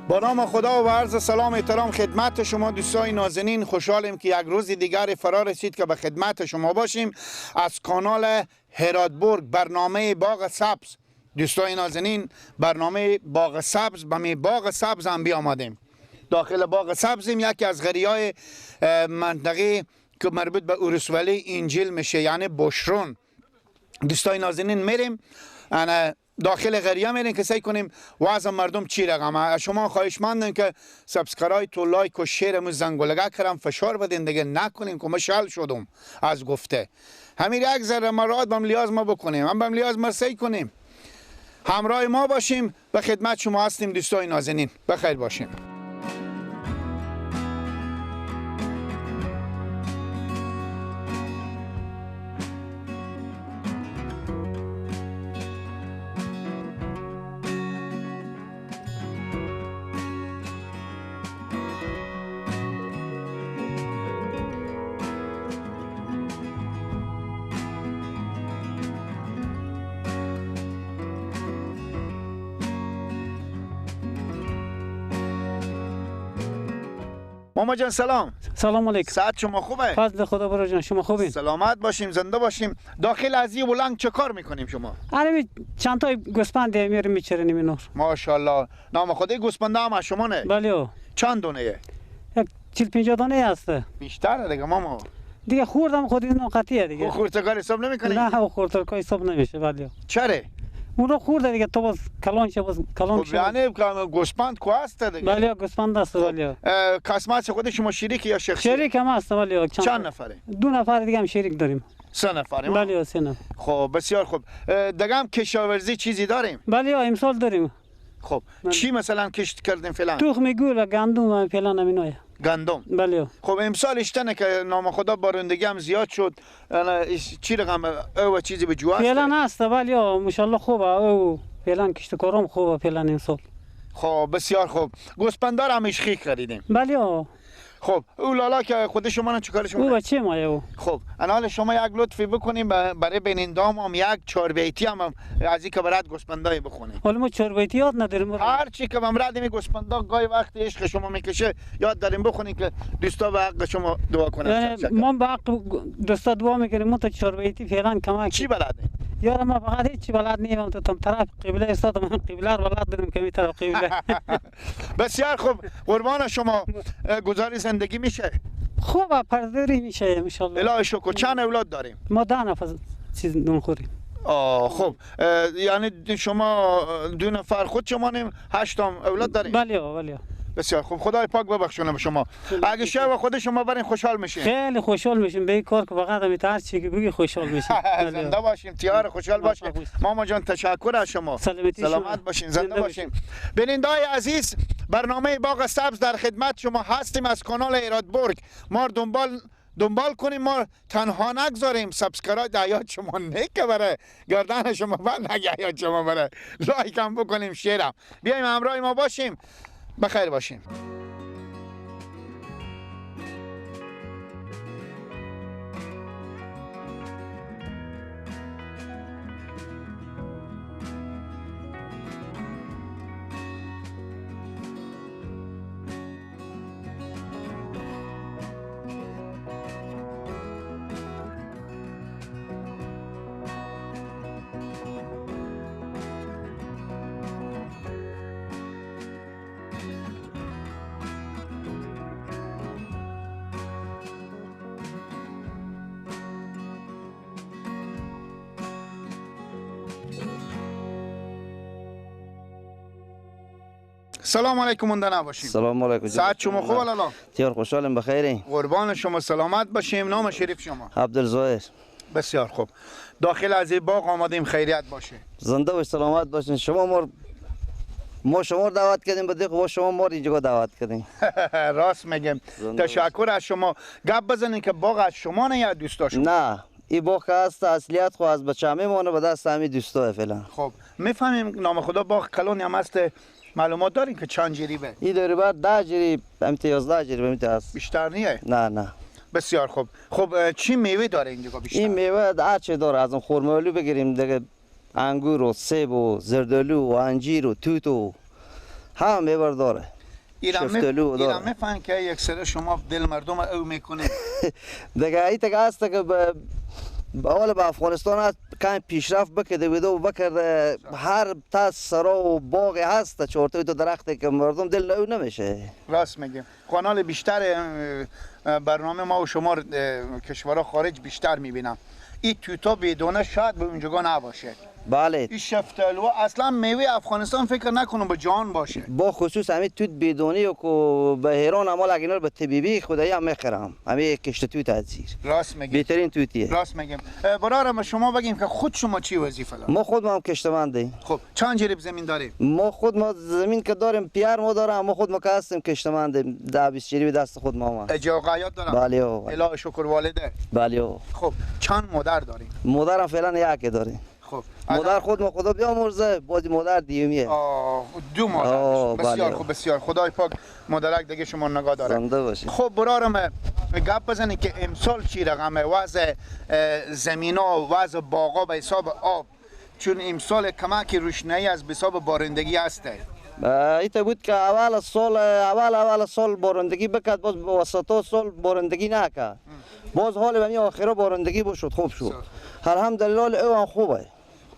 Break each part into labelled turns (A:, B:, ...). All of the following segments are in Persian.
A: با نام خدا و عرض سلام احترام خدمت شما دوستای نازنین. خوشحالیم که یک روز دیگر فرا رسید که به خدمت شما باشیم از کانال هراتبرگ، برنامه باغ سبز. دوستای نازنین، برنامه باغ سبز، به باغ سبز هم بیامدیم. داخل باغ سبزیم، یکی از غریای منطقه که مربوط به اورسولی انجیل میشه، یعنی بشرون. دوستای نازنین میریم داخل قریه میریم که سعی کنیم وضع مردم چی رقمه. شما خواهش مندم که subscribe و like و share مو زنگولگه کرم فشار بدین دیگه، نکنیم که ما شل شدم از گفته. همین یک ذره مراد بم لیاز ما بکنیم، هم بم لیاز ما سعی کنیم همراه ما باشیم. به خدمت شما هستیم دوستای نازنین، بخیر باشیم. ماما جان سلام.
B: سلام علیکم.
A: ساعت شما خوبه؟
B: فضل خدا برو جان، شما خوبین؟
A: سلامت باشیم، زنده باشیم. داخل از این ولنگ چه کار میکنیم شما؟
B: آره چند تا گوسفند میریم میچرینیم اینو.
A: ماشاءالله. نام خدای گوسفند هم از شما نه؟
B: بله.
A: چند دونه؟
B: یک 40 50 دونه هست.
A: بیشتره دیگه ماما.
B: دیگه خوردم خود اینو قطعیه دیگه.
A: خورد حساب نمیکنی؟
B: نه خورد حساب نمیشه. بله.
A: چرا؟
B: اونو خورده دیگه، تو باز کلان شه، باز کلان شه.
A: یعنی گوسفند کو هست دیگه؟
B: بله گوسفند هست. بله.
A: قسمت خود شما شریک یا شخصی؟
B: شریک هم هست. بله.
A: چند نفره؟
B: دو نفر دیگه هم شریک داریم.
A: سه نفره؟
B: بله سه نفر.
A: خب بسیار خوب. دیگه هم کشاورزی چیزی داریم؟
B: بله امسال داریم.
A: خب چی مثلا کشت کردیم فعلا؟
B: تخم گل و گندم و فعلا همینا.
A: گندم.
B: بله.
A: خب امسال اشتنه که نام خدا بارندگی هم زیاد شد، چی رقم او چیزی به جو هست؟
B: فعلا هست. بله ماشاءالله خوبه، او فعلا کشت کارم خوبه فعلا امسال.
A: خب بسیار خوب. گوسفندار هم عشقی خریدیم.
B: بله.
A: خب او لالا که خود شما چه کار شما؟
B: او بچه ما او.
A: خب الان شما یک لطفی بکنیم برای بینندام هم یک چهار بیتی هم از این که برات گوسفندای بخونیم.
B: حالا ما چهار بیتی یاد نداریم.
A: هر چی که بمراد می گوسفندا گاهی وقت عشق شما میکشه یاد داریم بخونیم که دوستا به حق شما دعا کنن.
B: ما به حق دوستا دعا میکنیم. ما تو چهار بیتی فعلا کمک.
A: چی بلده؟
B: یار ما فقط هیچ بلد نیستم، تو طرف قبله استاد من قبله رو بلد دارم که می طرف قبله.
A: بسیار خوب قربان شما. گذاری زندگی میشه؟
B: خوب پرداری میشه ان شاء الله.
A: الهی شکر. چند اولاد داریم؟
B: ما 10 نفر چیز نون خوریم.
A: آه خب یعنی شما 2 نفر خود شما نیم 8 اولاد داریم؟
B: بله بله.
A: بسیار خوب، خدای پاک ببخشونه به شما. اگه شب خود شما برین خوشحال میشین.
B: خیلی خوشحال میشیم به این کار که فقط هم هر چی که بگی خوشحال میشیم.
A: زنده باشیم، تیار خوشحال باشیم. ماما جان تشکر از شما. سلامت باشین، زنده باشیم. بیننده‌های عزیز، برنامه باغ سبز در خدمت شما هستیم از کانال هراتبرگ. ما دنبال کنیم، ما تنها نگذاریم. subscribe حیات شما نیکه بره گردن شما بند نگه حیات شما بره. like هم بکنیم، share هم. بیایم همراه ما باشیم. بخیر باشیم. سلام علیکم مونده نباشیم.
C: سلام علیکم.
A: ساعت شما خوب لالا؟
C: تیار خوشحالم بخیرین.
A: قربان شما، سلامت باشیم. نام شریف شما؟
C: عبدالظاهر.
A: بسیار خوب. داخل از این باغ آمدیم، خیریت باشه.
C: زنده و سلامت باشین. شما ما شما رو دعوت کردیم به دیگه شما ما رو اینجا دعوت کردیم.
A: راست میگم. تشکر از شما. گپ بزنین که باغ از شما نه یا دوستا شما؟
C: نه، این باغ هست اصلیت خو از بچه‌مه مونه به دست همین دوستا فعلا.
A: خب میفهمیم نام خدا باغ کلونی هم هست. معلومات دارین که چند جریبه؟
C: این داره بعد 10 جریب، 11 جریب هست.
A: بیشتر نیه؟
C: نه نه.
A: بسیار خوب. خب چی میوه داره اینجا بیشتر؟
C: این میوه هر چه داره، از اون خرمالو بگیریم دیگه، انگور و سیب و زردآلو و انجیر و توت و همه میوه داره. شفتالو داره.
A: ایران میفهم که یک سر شما دل مردم او میکنه.
C: دیگه ایت هست که اول به افغانستان هست کم پیشرفت بکرده ویدو بکرده هر تا سرا و باغ هست چهار تا درخت که مردم دل او نمیشه.
A: راست میگه. کانال بیشتر برنامه ما و شما کشورها خارج بیشتر میبینم. این توتا بدونه شاید به اونجا نباشه.
C: بله.
A: این شفتالو اصلا میوه افغانستان فکر نکنم به جان باشه.
C: با خصوص همین توت بدونی و که به ایران اما اگه اینا به طبیبی خدایی هم میخرم. همین کشت توت از.
A: راست میگم.
C: بهترین توتیه.
A: راست میگم. برادرم شما بگیم که خود شما چی وظیفه دارید؟
C: ما خود ما هم کشتمندیم.
A: خب چند جریب زمین داریم؟
C: ما خود ما زمین که داریم پیر ما دارم، ما خود ما که هستیم کشتمندیم. 10 20 جریب دست خود ما.
A: اجاقه یاد دارم.
C: بله.
A: الهی شکر والده.
C: بله.
A: خب چند مادر داریم؟
C: مادرم فعلا یک داریم.
A: خب
C: مادر خود ما خدا بیامرزه، باز مادر دیومیه.
A: دو مادر. بسیار خوب، بسیار خدای پاک مادرک دیگه شما نگاه داره.
C: زنده باشید.
A: خب برارم گپ بزنید که امسال چی رقمه وضع زمینا و وضع باغا به حساب آب، چون امسال کمک روشنایی از به حساب بارندگی هسته.
C: ایت بود که اول سال اول سال بارندگی بکرد، باز وسطا سال بارندگی نکرد. باز حال به می آخرا بارندگی بشد، خوب شد. الحمدلله او هم خوبه.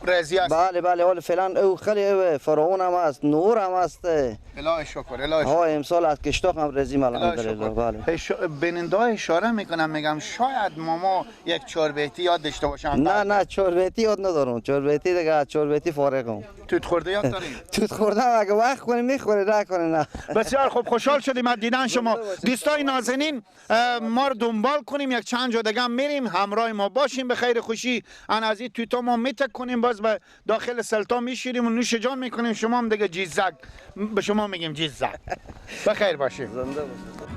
A: رضی است.
C: بله بله، حال فعلا او خیلی او فراون هم است، نور هم است.
A: الهی شکر، الهی شکر.
C: ها امسال از کشتاق هم رضیم الحمدلله. بله.
A: بیننده اشاره میکنم میگم شاید ماما یک چهار بیتی یاد داشته باشم.
C: نه نه چهار بیتی یاد ندارم، چهار بیتی دیگه از چهار بیتی فارغم.
A: توت خورده یاد داریم؟
C: توت خورده اگه وقت کنیم میخوره، نکنه نه.
A: بسیار خوب، خوشحال شدیم از دیدن شما. دوستای نازنین ما رو دنبال کنیم، یک چند جا دیگه هم میریم، همراه ما باشیم به خیر خوشی. ان از این توتا ما میتک کنیم، باز به داخل سلطان میشیریم و نوش جان میکنیم. شما هم دیگه جیزک به شما میگیم، جیزک. بخیر باشیم.
C: زنده باشید.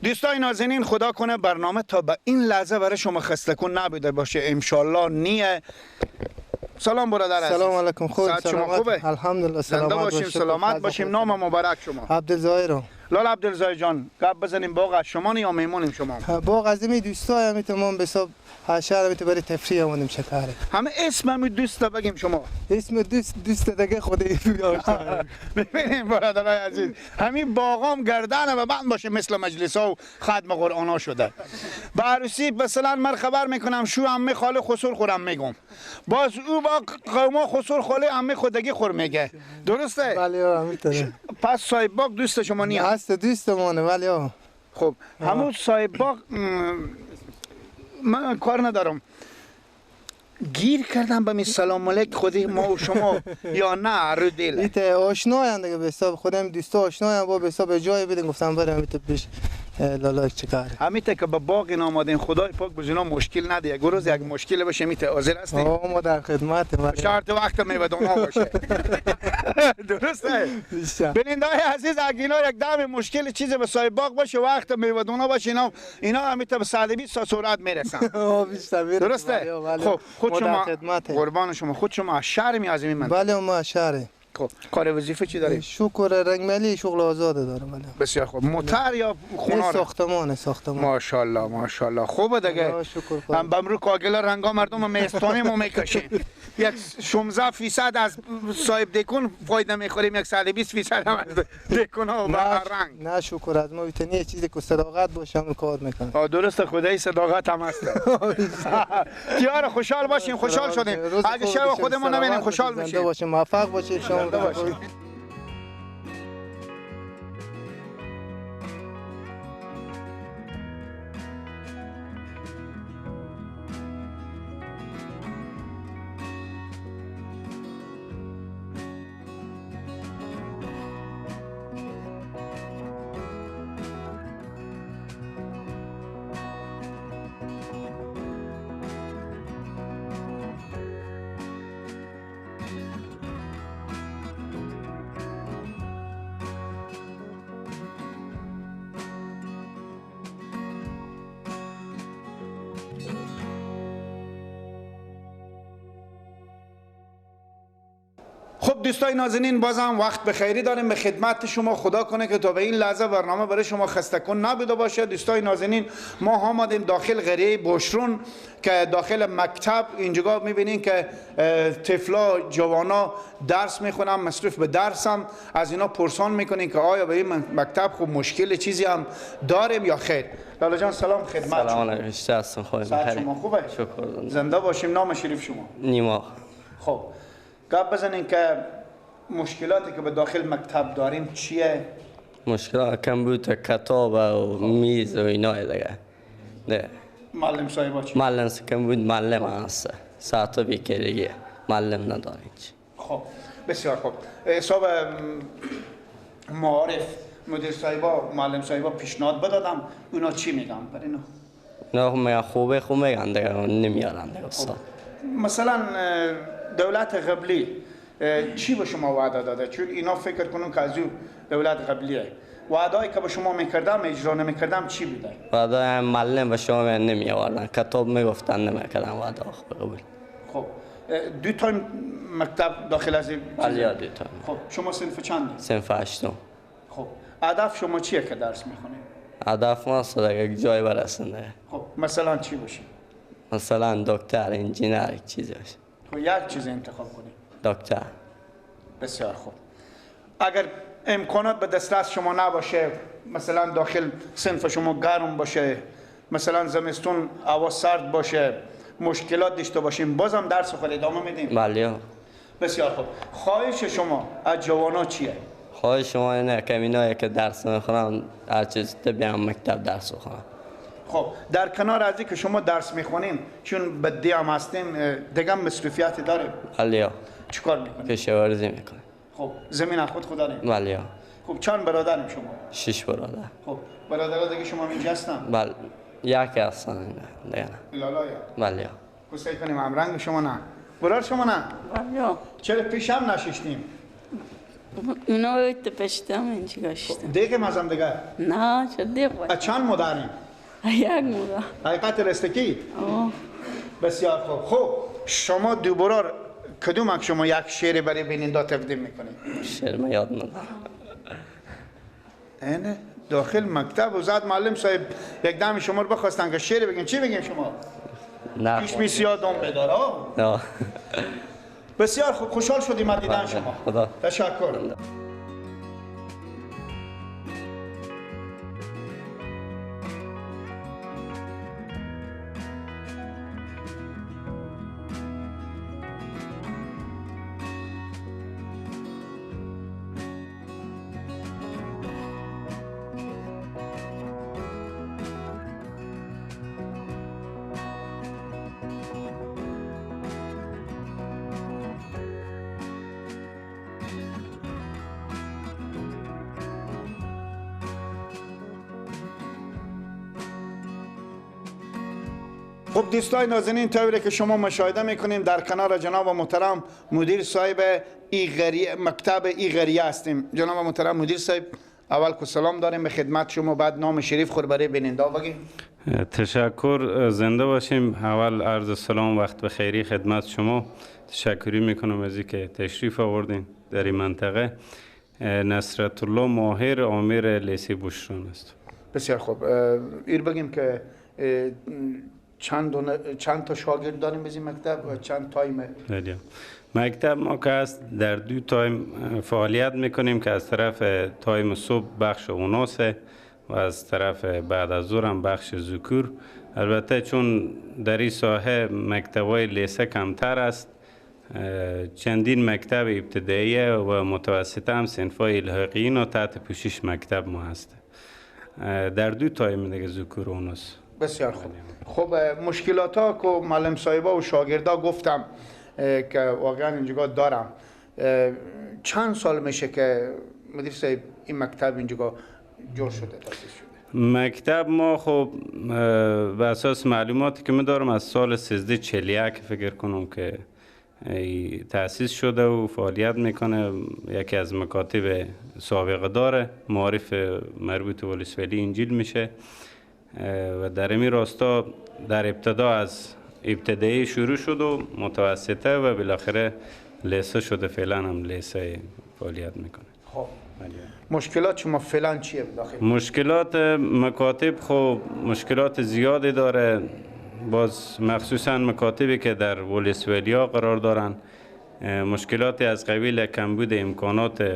A: دوستای نازنین خدا کنه برنامه تا به این لحظه برای شما خسته کن نبوده باشه، انشالله نیه. سلام برادر عزیز.
D: سلام علیکم. خوب
A: شما خوبه؟
D: الحمدلله.
A: سلامت باشیم، سلامت باشیم. نام مبارک شما؟
D: عبدالظاهر.
A: لال عبدالظاهر جان گپ بزنیم. باغ از شما یا میمونیم شما؟
D: باغ از می دوستای می تمام به حساب حشر می برای تفریح آمدیم. چطوره؟
A: همه اسم می دوست بگیم شما.
D: اسم دوست دیگه خودی
A: ببینیم برادرای عزیز، همین باغام گردن و بند باشه مثل مجلس ها و ختم قرآن ها شده. به عروسی مثلا من خبر میکنم شو عمه خاله خسر خورم میگم، باز او با قوما خسر خاله عمه خودگی خور میگه. درسته؟
D: بله همینطوره.
A: پس صاحب باغ دوست شما نیست؟
D: هست دوستمونه ولی
A: خب همون صاحب باغ من کار ندارم، گیر کردم به می سلام علیک خودی ما و شما یا نه رو دل
D: ایت آشنایم دیگه به حساب خودم دوستا آشنایم با به حساب جای بدین گفتم برم ایت پیش لالا چیکار
A: همیته که به باغ آمدین خدای پاک بزینا مشکل نده، یک روز یک مشکل باشه میته حاضر هستی؟
D: ما در خدمت
A: شرط وقت میبدونا باشه. درسته؟ بیننده های عزیز اگه اینا یک دم مشکل چیزی به صاحب باغ باشه وقت میبدونا باشه اینا همیته به 120 تا سرعت میرسن. درسته؟ خب خود شما قربان شما، خود شما از شهر می از این منطقه؟
D: بله ما از شهر.
A: خب کار وظیفه چی داری؟
D: شکر رنگملی شغل آزاده دارم. بله
A: بسیار خوب. موتر یا خونه؟
D: ساختمان. ساختمان.
A: ماشاءالله ماشاءالله. خوبه دیگه. هم بمرو کاگل رنگا مردم میستانیم و میکشیم. یک 16% از صاحب دکون فایده میخوریم، یک 120% هم از دکون ها و رنگ.
D: نه شکر از ما میتونی چیزی که صداقت باشه هم کار میکنه.
A: درسته، خدای صداقت هم هست. تیار خوشحال باشیم، خوشحال شدیم. اگه شب خودمون نبینیم خوشحال میشیم.
D: موفق باشید شما.
A: خب دوستای نازنین، بازم وقت بخیری داریم به خدمت شما. خدا کنه که تا به این لحظه برنامه برای شما خسته کن نبوده باشه. دوستای نازنین، ما آمدیم داخل قریه بوشرون که داخل مکتب اینجا میبینین که طفلا جوانا درس میخونن، مصروف به درسم. از اینا پرسان میکنین که آیا به این مکتب خوب مشکل چیزی هم داریم یا خیر. لالا جان سلام خدمت.
E: سلام علیکم. شما
A: خوبه؟
E: شکر.
A: زنده باشیم. نام شریف شما؟
E: نیما.
A: خب گپ بزنین که مشکلاتی که به داخل مکتب داریم چیه؟
E: مشکلات کمبود کتاب و میز و اینا دیگه. نه.
A: معلم صاحبا چی؟
E: معلم کمبود معلم هست. ساعت بیکاری معلم نداریم.
A: خب بسیار خوب. حساب معارف مدیر صاحبا معلم صاحبا پیشنهاد بدادم، اونا چی میگن برای اینا؟
E: نه میگن خوبه، خوب میگن دیگه، نمیارن دیگه استاد.
A: مثلا دولت قبلی چی به شما وعده داده؟ چون اینا فکر کنن که از او دولت قبلیه. وعده‌ای که به شما میکردم اجرا نمیکردم چی بوده؟
E: وعده معلم به شما نمی آوردن، کتاب میگفتن نمیکردن وعده قبول.
A: خب دو تایم مکتب داخل از
E: بله دو تایم.
A: خب شما صنف چند؟
E: صنف هشتم.
A: خب هدف شما چیه که درس میخونید؟
E: هدف ما یک جای برسنده.
A: خب مثلا چی باشه؟
E: مثلا دکتر، انجینر، چیزی باشه.
A: خب یک چیز انتخاب کنید.
E: دکتر.
A: بسیار خوب. اگر امکانات به دسترس شما نباشه، مثلا داخل صنف شما گرم باشه، مثلا زمستون هوا سرد باشه، مشکلات داشته باشیم، بازم درس خود ادامه میدیم؟
E: بله.
A: بسیار خوب. خواهش شما از جوانا چیه؟
E: خواهش شما اینه که اینایی که درس میخونن هر چیز بیان مکتب درس بخونن.
A: خب در کنار از که شما درس میخونین، چون بدی هم هستیم دیگه مصروفیت داریم.
E: بله.
A: چیکار میکنیم؟
E: کشاورزی میکنیم.
A: خب زمین خود خود داریم؟
E: بله.
A: خب چند برادریم شما؟
E: 6 برادر.
A: خب برادرها دیگه شما اینجا هستن؟
E: بله یکی هستن دیگه.
A: لالایا؟
E: بله.
A: قصه کنیم همرنگ شما نه؟ برادر شما نه؟
F: بله.
A: چرا پیش هم نششتیم؟
F: اینا باید پشتم اینجا گشتم.
A: دیگه مزم دیگه؟
F: نه چه دیگه باید.
A: چند مادریم؟
F: یک مادر.
A: حقیقت رستکی؟
F: آه.
A: بسیار خوب. خب شما دو برار کدوم شما یک شعر برای بیننده تقدیم میکنید؟
E: شعر ما یاد ندارم.
A: اینه داخل مکتب و زد معلم صاحب یک دم شما رو بخواستن که شعر بگین، چی بگین شما؟
E: نه.
A: پیش میسیادم بداره.
E: نه.
A: بسیار خوب، خوشحال شدیم از دیدن شما.
E: خدا.
A: تشکر. خب دوستای نازنین، طوری که شما مشاهده میکنیم در کنار جناب محترم مدیر صاحب مکتب ایغریه هستیم. جناب محترم مدیر صاحب، اول که سلام داریم به خدمت شما، بعد نام شریف خود برای بیننده بگیم.
G: تشکر، زنده باشیم. اول عرض سلام، وقت بخیری خدمت شما. تشکری میکنم از اینکه تشریف آوردین در این منطقه. نصرت الله ماهر، آمر لیسه بوشرون است.
A: بسیار خوب. ایر بگیم که چند تا شاگرد داریم به این مکتب و چند تایم؟
G: بله. مکتب ما که است در دو تایم فعالیت میکنیم که از طرف تایم صبح بخش اوناسه و از طرف بعد از ظهر هم بخش ذکور. البته چون در این ساحه مکتبای لیسه کمتر است، چندین مکتب ابتدایی و متوسطه هم صنف‌های الحاقیین و تحت پوشش مکتب ما هست. در دو تایم دیگه ذکور و اوناس.
A: بسیار خوب. خب مشکلات ها که معلم صاحبا و شاگردا گفتم که واقعا اینجا دارم، چند سال میشه که مدیر صاحب این مکتب اینجا جور شده، تاسیس شده؟
G: مکتب ما خب به اساس معلوماتی که من دارم از سال 1341 فکر کنم که تأسیس شده و فعالیت میکنه. یکی از مکاتب سابقه داره، معارف مربوط به ولسوالی انجیل میشه و در این راستا در ابتدا از ابتدایی شروع شد و متوسطه و بالاخره لیسه شده، فعلا هم لیسه فعالیت میکنه.
A: خب مشکلات شما فعلا چیه داخل؟
G: مشکلات مکاتب خب مشکلات زیادی داره، باز مخصوصا مکاتبی که در ولسوالیا قرار دارن، مشکلاتی از قبیل کمبود امکانات،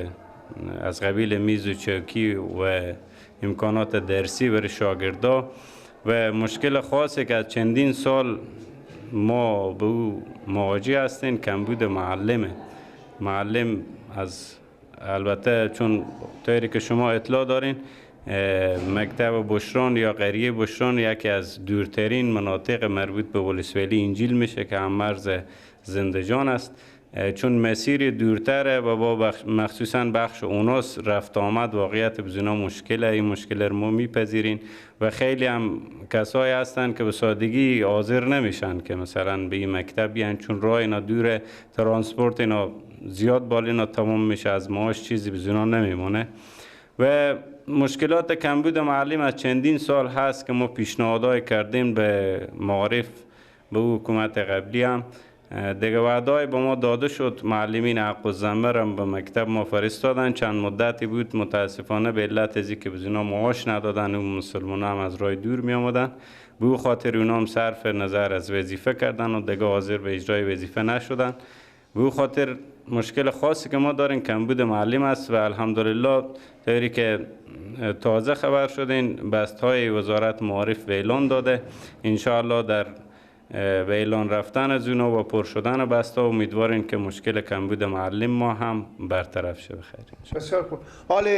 G: از قبیل میز و چوکی و امکانات درسی برای شاگردا، و مشکل خاصی که از چندین سال ما به او مواجه هستیم کمبود معلمه. معلم از البته چون طوری که شما اطلاع دارین مکتب بشران یا قریه بشران یکی از دورترین مناطق مربوط به ولسوالی انجیل میشه که هم مرز زندجان است، چون مسیر دورتره و با مخصوصا بخش اوناس رفت آمد واقعیت بزینا مشکله. این مشکل رو ما میپذیرین و خیلی هم کسایی هستن که به سادگی حاضر نمیشن که مثلا به این مکتب بیان، چون راه اینا دوره، ترانسپورت اینا زیاد بالا اینا تمام میشه، از معاش چیزی بزینا نمیمونه. و مشکلات کمبود معلم از چندین سال هست که ما پیشنهادهای کردیم به معارف، به حکومت قبلی هم دیگه وعدای به ما داده شد، معلمین حق الذمه هم به مکتب ما فرستادن، چند مدتی بود متاسفانه به علت از اینکه به اینا معاش ندادن و مسلمان هم از راه دور می آمدن، به او خاطر اونا هم صرف نظر از وظیفه کردن و دیگه حاضر به اجرای وظیفه نشدن. به او خاطر مشکل خاصی که ما داریم کمبود معلم است و الحمدلله طوری که تازه خبر شدین بست‌های وزارت معارف به اعلان داده، انشاءالله در به اعلان رفتن از اونا و پر شدن بسته امیدواریم که مشکل کمبود معلم ما هم برطرف شه. بخیر.
A: بسیار خوب. حالا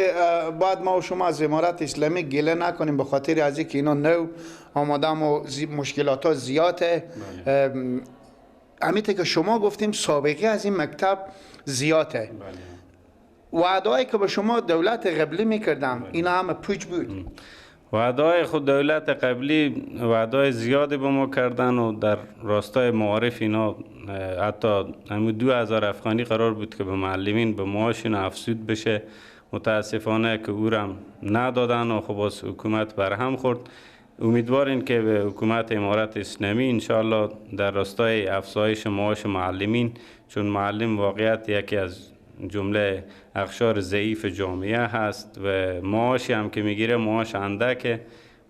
A: بعد ما و شما از امارت اسلامی گله نکنیم به خاطر از اینکه اینا نو آمادم و مشکلات ها زیاده. امیته که شما گفتیم سابقه از این مکتب زیاده. وعده‌ای که به شما دولت قبلی میکردم اینا هم پوچ بود.
G: وعده‌های خود دولت قبلی وعده‌های زیادی به ما کردن و در راستای معارف اینا حتی همون 2000 افغانی قرار بود که به معلمین به معاش اینا افزود بشه، متاسفانه که او را ندادن و خب باز حکومت برهم خورد. امیدواریم که به حکومت امارت اسلامی انشاءالله در راستای افزایش معاش معلمین، چون معلم واقعیت یکی از جمله اقشار ضعیف جامعه هست و معاشی هم که میگیره معاش اندکه،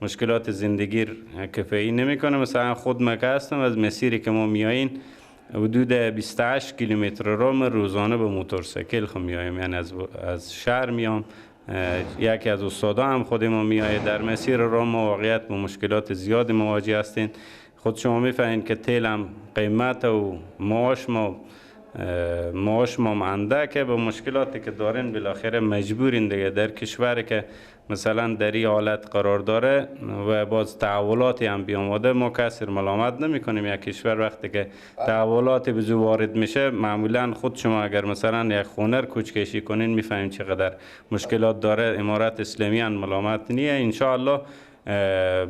G: مشکلات زندگی کفایی نمیکنه. مثلا خود مکه هستم، از مسیری که ما میایین حدود 28 کیلومتر رو من روزانه به موتورسیکل خو میایم، یعنی از شهر میام، یکی از استادا هم خود ما میایه. در مسیر راه ما واقعیت با مشکلات زیاد مواجه هستین. خود شما میفهمین که تیل هم قیمت و معاش ما اندکه، با مشکلاتی که دارین بالاخره مجبورین دیگه در کشوری که مثلا در این حالت قرار داره و باز تحولاتی هم بیامده، ما کسی ملامت نمی کنیم. یک کشور وقتی که تحولاتی به زو وارد میشه معمولا خود شما اگر مثلا یک خونه رو کوچکشی کنین میفهمین چقدر مشکلات داره. امارت اسلامی هم ملامت نیه، انشاءالله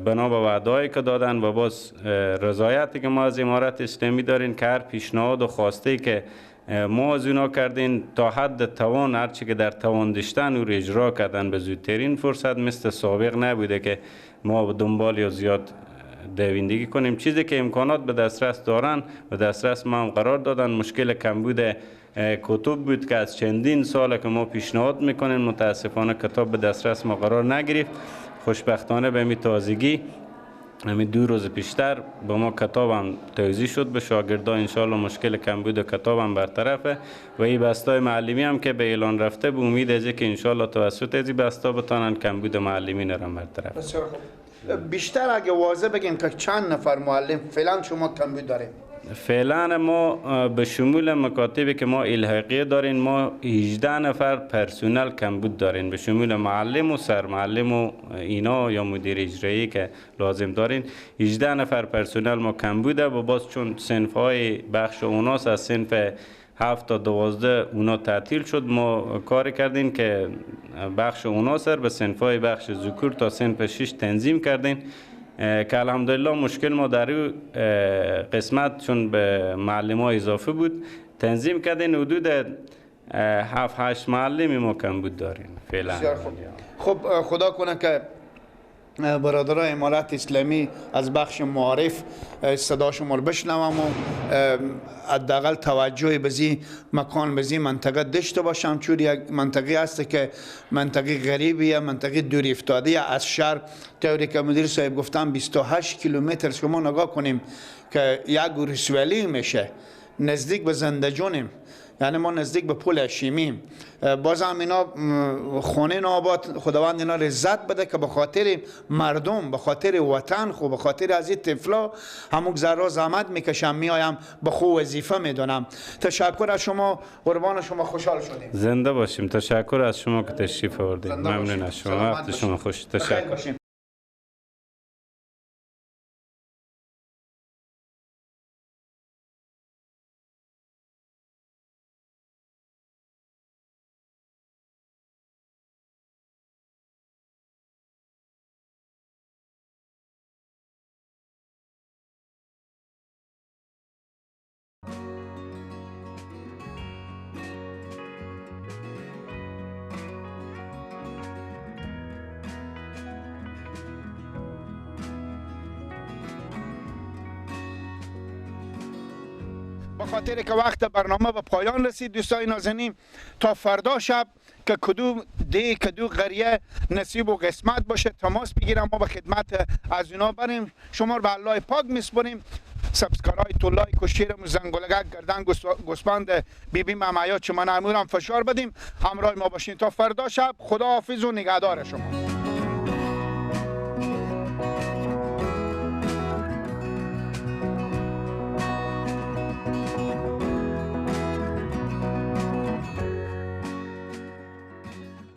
G: بنا به وعده‌ای که دادن و باز رضایتی که ما از امارت اسلامی داریم که هر پیشنهاد و خواسته که ما از اونا کردین تا حد توان هرچی که در توان داشتن او رو اجرا کردن به زودترین فرصت، مثل سابق نبوده که ما دنبال یا زیاد دویندگی کنیم. چیزی که امکانات به دسترس دارن به دسترس ما هم قرار دادن. مشکل کمبود کتب بود که از چندین سال که ما پیشنهاد میکنیم متاسفانه کتاب به دسترس ما قرار نگرفت. خوشبختانه به می تازگی همین 2 روز پیشتر با ما کتاب هم توزیع شد به شاگردان، انشاءالله مشکل کمبود کتاب هم برطرفه و این بستای معلمی هم که به اعلان رفته به امید از که انشاءالله توسط از این بستا بتانن کمبود معلمین را برطرف.
A: بسیار خوب. بیشتر اگه واضح بگیم که چند نفر معلم فعلا شما کمبود داریم؟
G: فعلا ما به شمول مکاتبی که ما الحاقیه داریم ما 18 نفر پرسنل کمبود داریم، به شمول معلم و سرمعلم و اینا یا مدیر اجرایی که لازم داریم. 18 نفر پرسنل ما کمبوده و باز چون صنف های بخش اوناس از صنف 7 تا 12 اونا تعطیل شد، ما کار کردیم که بخش اوناس به صنف های بخش ذکور تا صنف 6 تنظیم کردیم که الحمدلله مشکل ما در قسمت چون به معلم ها اضافه بود تنظیم کردین. حدود 7-8 معلم ما کم بود داریم فعلا.
A: خب خدا کنه که برادرای امارت اسلامی از بخش معارف صدا شما رو بشنوم و حداقل توجه به مکان به منطقه داشته باشم، چون یک منطقه هست که منطقه غریبیه، منطقه دوری افتاده از شهر. طوری که مدیر صاحب گفتم 28 کیلومتر شما نگاه کنیم که یک ولسوالی میشه، نزدیک به زندجانیم، یعنی ما نزدیک به پل هاشمیم. باز هم اینا خانه ناباد، خداوند اینا لذت بده که به خاطر مردم، به خاطر وطن خو، به خاطر از این طفلا همون ذره زحمت میکشم، میایم به خو وظیفه میدونم. تشکر از شما، قربان شما، خوشحال شدیم.
G: زنده باشیم. تشکر از شما که تشریف آوردید. ممنون از شما. وقت شما خوش. تشکر.
A: به خاطر که وقت برنامه به پایان رسید دوستای نازنین، تا فردا شب که کدوم دی کدو قریه نصیب و قسمت باشه تماس بگیرم، ما به خدمت از اونا بریم. شما رو به الله پاک میسپریم. subscribe تو like و share و زنگولگک گردن گوسفند بیبی ممعیا چمن امورم فشار بدیم. همراه ما باشین تا فردا شب. خدا حافظ و نگهدار شما.